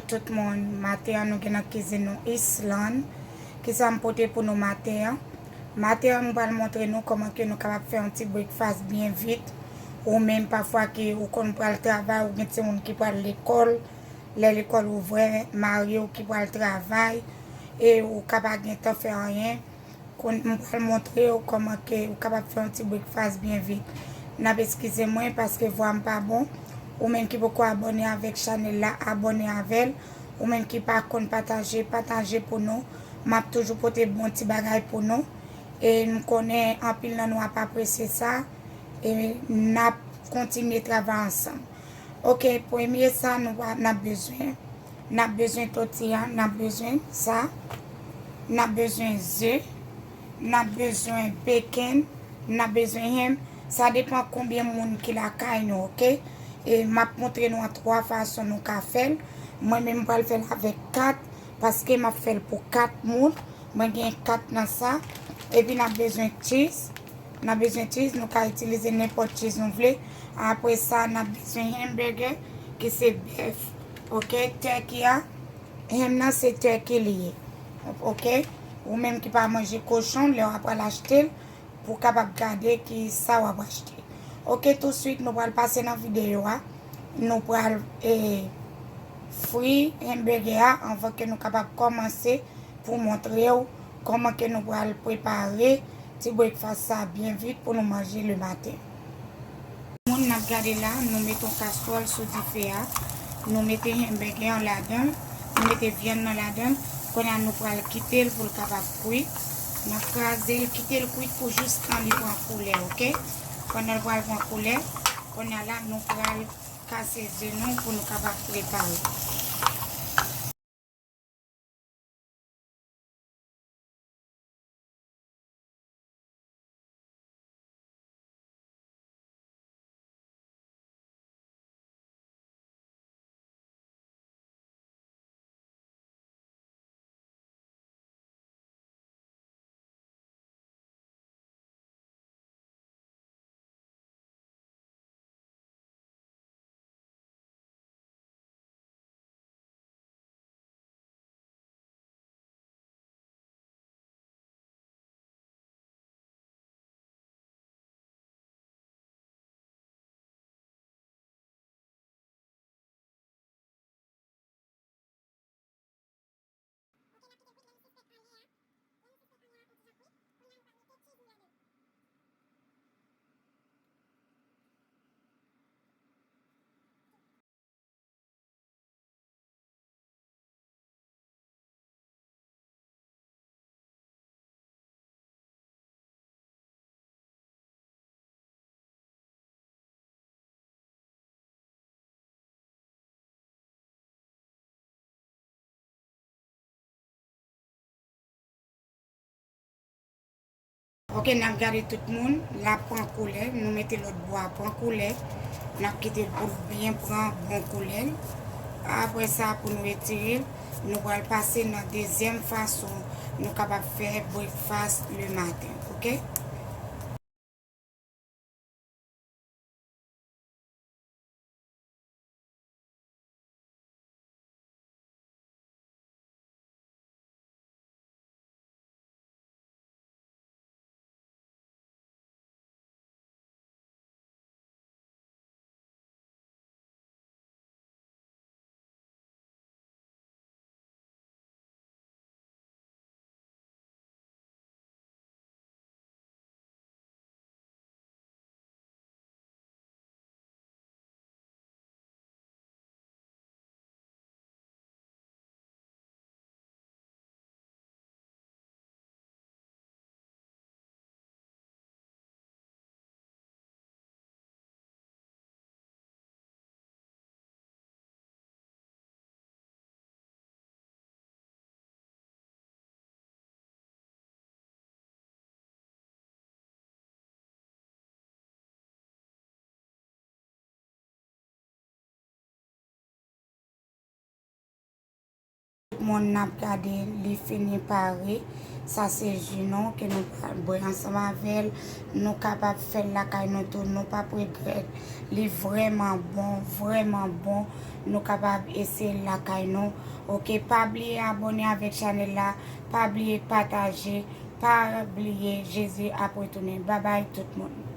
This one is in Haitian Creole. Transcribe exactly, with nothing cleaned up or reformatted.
Tout moun, maten an nou gen nan kizin nou Island. Kisa m pote pou nou maten an? Maten an m pral montre nou kòman ke nou kapab fè yon ti breakfast byen vit. Ou menm pafwa ke ou konn pral travay, ou gen timoun ki pral lekòl, lè lekòl ouvè, mari w ki pral travay, e ou ka pa gen tan fè anyen. Kon, m pral montre w kòman ke ou kapab fè yon ti breakfast byen vit. N ap eskize mwen paske vwa m pa bon. Ou menm ki poko abòne avèk chanèl la, abòne avè l. Ou menm ki pa konn pataje, pataje pou nou. M ap toujou pote bon ti bagay pou nou. E m konnen anpil nan nou ap apresye sa. E n ap kontinye travay ansanm. Ok, premye sa nou va, n ap bezwen. N ap bezwen tòtiya, n ap bezwen sa. N ap bezwen ze. N ap bezwen bacon. N ap bezwen ham. Sa depann konbyen moun ki lakay nou, ok? E m ap montre nou an twa fason nou ka fè l. Mwen menm m pral fè l avèk kat, paske m ap fè l pou kat moun. Mwen gen kat nan sa. Epi n ap bezwen cheese. N ap bezwen cheese, nou ka itilize nenpòt cheese nou vle. Apre sa, n ap bezwen hamburger, ki se bèf. Ok, turkey a. Ham nan se turkey li ye. Ok? Ou menm ki pa manje kochon, lè w ap pral achte l, pou w kapab gade ki sa w ap achte. Ok, touswit nou pral pase nan videyo a. Nou pral, eh, fri hamburger a anvan ke nou kapab kòmanse pou montre w kòman ke nou pral prepare ti breakfast sa byen vit pou nou manje le maten. Moun n ap gade la, nou mete yon kastwòl sou dife a, nou mete hamburger an ladan l, nou mete vyann nan ladan l, kounye a nou pral kite l pou l kapab kwi. N ap kraze l, kite l kwit pou jistan li pran koulè, ok? Pandan l pral pran koulè, kounye a la nou pral kase ze nou pou nou kapab prepare. Ok, n ap gade tout moun, l ap pran koulè, nou mete lòt bò a pran koulè, n ap kite l pou l byen pran bon koulè l. Apre sa, pou nou etire l, nou pral pase nan dezyèm fason nou kapab fè breakfast le maten, ok? Moun n ap gade, li fini pare. Sa se ji nou ke nou pral bwè ansanm avè l. Nou kapab fè l lakay nou tou, nou p ap regrèt. Li vrèman bon, vrèman bon. Nou kapab eseye l lakay nou. Oke, pa bliye abòne avèk chanèl la. Pa bliye pataje. Pa bliye, Jezi ap retounen. Babay tout moun.